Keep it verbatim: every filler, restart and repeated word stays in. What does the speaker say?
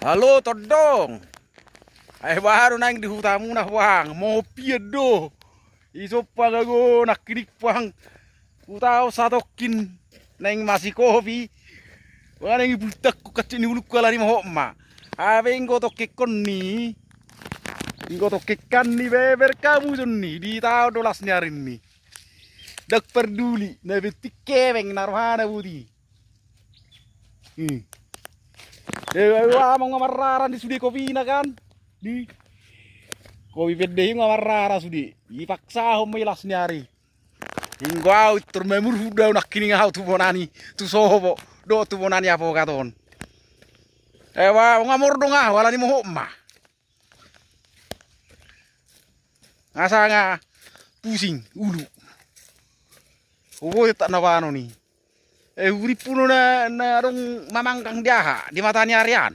Halo tondong. Ai baru naeng di hutamuna puang, mopian do. Isompa gago nangkining puang. Hutaon satongkin naeng masikopi. Wah naeng ibultakku kacik ni ulukku ala ni mohop ma. Abe inggo tongkekon ni. Inggo tongkekan ni beber kamu ni di taon do las ni ari ni. Dak parduli na betik keweng na rohana budi. Hmm. Eh, eh, amang nga marrara di sude kopina kan. Di kopi pende nga marrara sude. Ipaksahon ma i las ni ari. Inggo au tor mamurhut do au nangkining au tu bonani tu sopo do tu bonani apokat on. Eh, amang nga mordong au ala ni mohop ma. Asa nga pusing ulu. Obo tetap na banon i. Eh, hurippu na na adong mamanggang di aha di mata ni ari an.